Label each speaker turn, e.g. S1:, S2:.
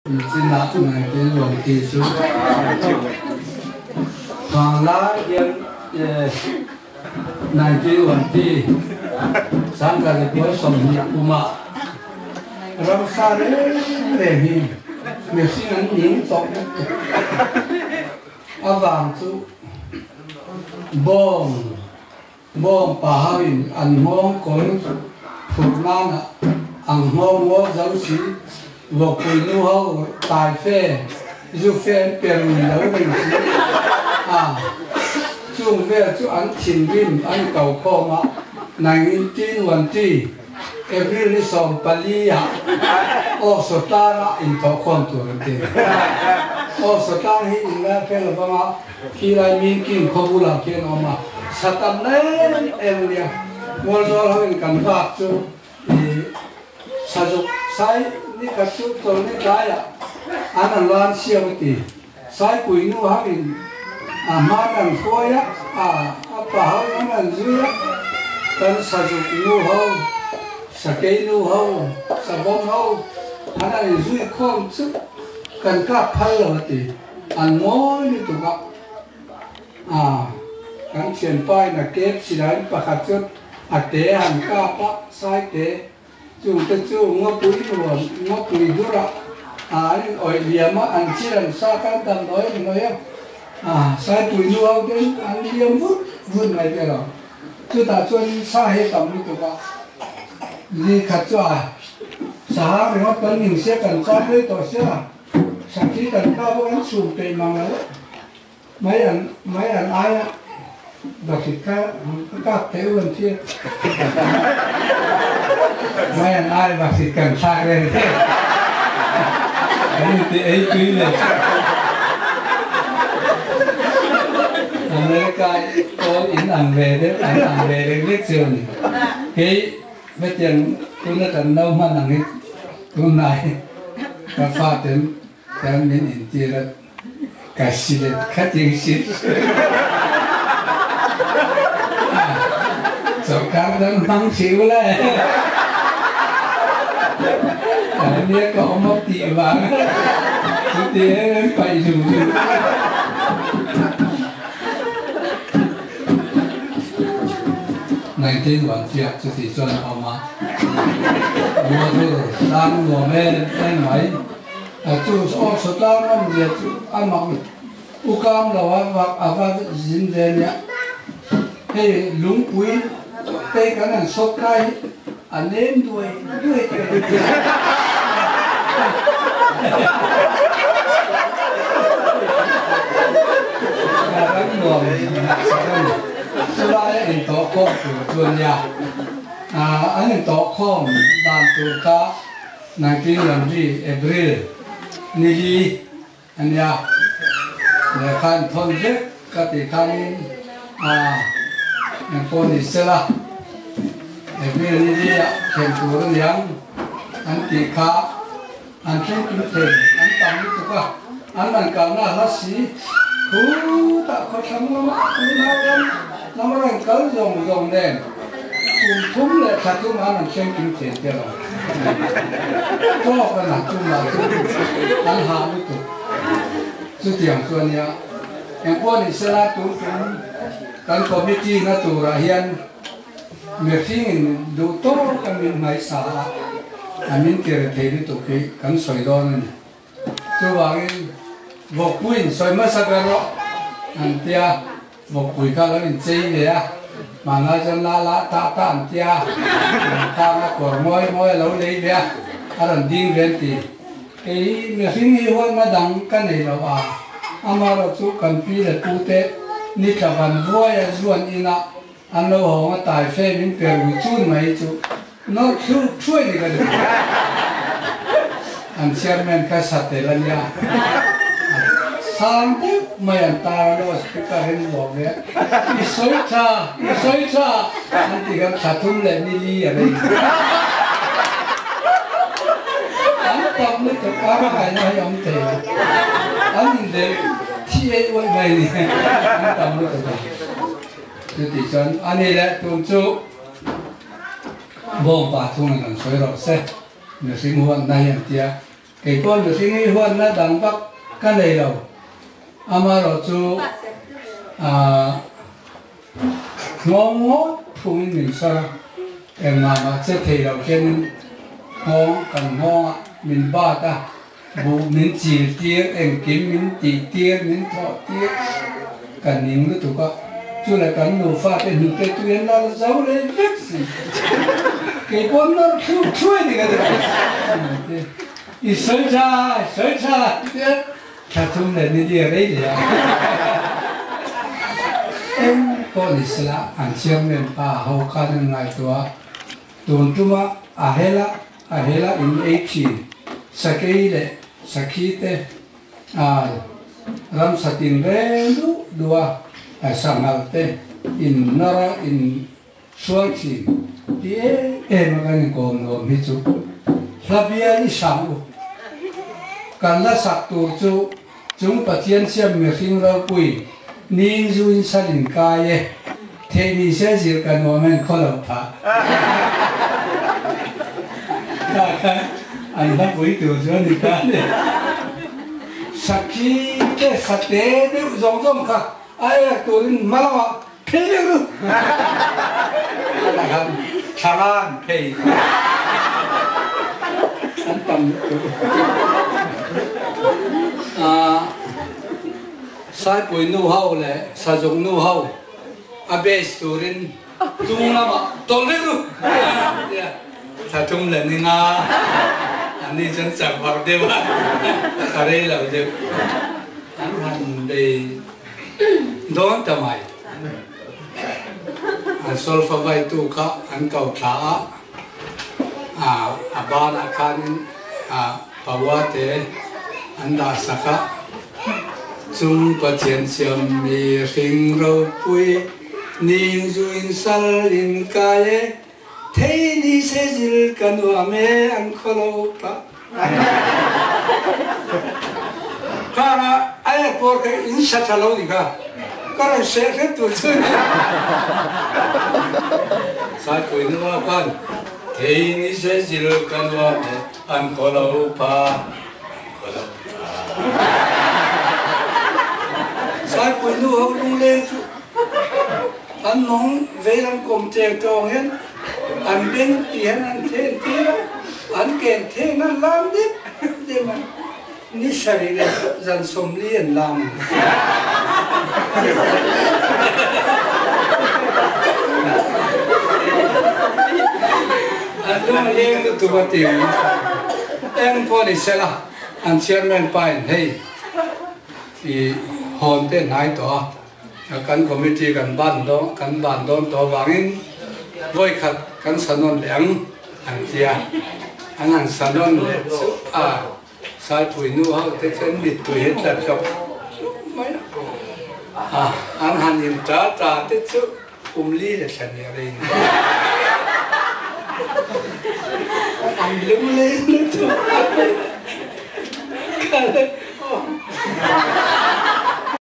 S1: Nichinah ngaihtuah nuam ti chu Vanglai hian 1920 sangkhat 20 kumah ramsa reng reng hi mihring an ning tawh lutuk avang chu bawng Bawng pa ho in an nghawng kawl phurh nan ah ang nghawng ngaw zo si, vawkpui nu ho tai fe, zu fe an pe rui lo reng si a, chung vel chu an thinrim an ko khawm a, 1920 April ni 14 ah Aw Sawtlang ah inthawhkhawm tur an ti. Aw Sawtlang hi inla fel avanga Khi lai min king khaw bulah khian a awm a, sa tam em em a nia. Mualzawl ho in kan vak chu i sazuk sai ni khat chu chawlhni tlaiah an an lan siam a ti. Saipui nu ho in a hman an hruai a, a a pa ho in an an zui a, kan sazuk nu ho, sakei nu ho, sabawm ho an an inzui khawm chu kan kap phal lo a ti. An ngawi lutuk a, a kan thianpa in a kep silain pakhat chu a te han kap a, sai te chung te chu ngawpui nuam, ngawpui dur a, a an in awih liam a, an chil an sa khan damdawi an hnawih a, a saipui nu ho ten an liam vut vut mai te lo. Chutah chuan sa hi a tam lutuk a, ni khat chu a sahang ringawt kan ning sia kan cham rei tawh sia. Sakhi kan kha pawh an chhum peih mang lo mai an mai an aia Basit kha ka kap theih u an thia mai an ai Basit kan thlak reng reng kan inti ei tui le America pawl in ang ve deuh an ang ve reng reng chu a ni kei Hetiang tuna kan no hman ang hi tunlai ka faten kan min intir a, ka silet khatin si a, sorkar dang hmang si ula e, nia ka awm a tih vang a chuti em em paih zung zung. 19 chiah chuti chuan a awm a, Muadur tlang nuam em em mai a chu aw saw tlang awm zia chu a mak u kam lo a vak a va zin ve nia hei lungpui te kan han sawt kai hi a nem duai duai te a ram nuam sak a ni. Chulai a intawh khawm tur chu a nia. An intawh khawm dan tur kha 19 ri April ni li a nia. Lehkha an thawn vek ka tih khanin engpawh ni sela April ni li ah thlen tur a niang an tih kha An thlengkim thei, an tam lutuk a, an rawn kalna a hla si. Khutah khawthlang lama unau ram lam rawn kal zawng zawng nen kum thum leh thla thum an an thlengkim thei te lo. Tawk an ha tum lah chu an hah lutuk. Chutiang chu a nia. Engpawh ni sela tun tum kan committee na turah hian Mihringin duh tawk a min hmaisa a, a min tir thei lutuk hi kan sawi dawn a ni. Chuvangin vawkpuiin sawi hmasa ber rawh an tia, vawkpui kha lo inchei ve a, hmanlai chuan la la tah tah an tia, an khang a kawr ngawi ngawi a lo lei ve a, a rawn ding ve an ti. Kei mihring hi huatna dang ka nei lo a, amaherawhchu kan pi leh pute ni tla van vuaia zuan inah An lo hawng a tai fe min per ui chun mai chu nawrh thlu thuai ni ka duh. An chairman kha sa tel a nia. A sang deuh mai an tar a lo a speaker in vuak ve a. I sawi tha, i sawi tha an ti khan thla thum leh ni li a rei. An tam lutuk a hmangaihna hi awm thei lo. An indelh thi ei uaih mai ni. An tam lutuk a. Chuti chuan a ni leh tun chu bawngpa chungin kan sawi rawh se, mihring huatna hi an tia. Kei pawh mihring hi huatna dang vak ka nei lo. Amaherawhchu nghawng ngawt phungin min sar a, engmah mah che thei lo hianin nghawng kan nghawngah min bat a, buh min chil tir, engkim min tih tir, min thawh tir ka ning lutuk a, chuleh kan nufa te hnute tui an la la zo leh vek si. Kei pawh nawr thlu thluai ni ka ti. I sawi tha, i sawi tha tia thla thum leh ni lia rei leh a. Eng pawh ni sela an chairman pa ho khan an ngaihtuah a, tun tuma a hela a hela in ei thin sakei leh sakhi te ai ramsa tin reng duh duh a sanghal te in nawr a in Sual thin ti em em a kan inkawm nuam hi chu hla bial i sang u. Kan la sak tur chu chung Pathian siam mihring ropui ning zuin salin kai e, theih ni se zir ka nuam en khaw lo phah. Kha kha an hla pui tur chu a ni ta le. Sakhi te sate deuh zawng zawng kha a er turin hma lamah Phei deuh ru! A khan thlangan phei an tam lutuk. Saipui nu ho leh Sazuk nu ho a base turin tung lamah tawlh vek ru! Tia thla thum leh ni nga an ni chuan chak vak deuh a, a rei lo deuh. An han bei Dawn ta mai. An solfa vaitu kha an ko thla a, a banah khanin paua te an dah sak a, Chung Pathian siam mi hring ropui ning zuin sal in kai e, thei ni se zil ka nuam e an khaw lo pah. Khanga airport kha in sa tha lo ni kha ka rawn seh hrep tur chu ni. Saipui nua khan thei ni se zil ka nuam e an khaw lo pha an khaw lo pha. Saipui nu ho lungleng chu an mawng veilam kawm cheng tawng hian An beng ti hian an then tir a, an ken theng an lam dep dep a, ni sarih leh zan 40 an lam a ni. An lung a leng lutuk a ti ang. Eng pawh ni sela, an chairman pa in hei i hawn te hnai tawh a. Kan committee kan ban dawn kan ban dawn tawh avangin vawi khat kan sa nawn leh ang an ti a, an han sa nawn leh chu a Saipui nu ho te chuan mittui hi tla hlawk hlawk mai a, an han in ta ta te chu kum li leh thla hnih a rei ni. An lung leng lutuk a.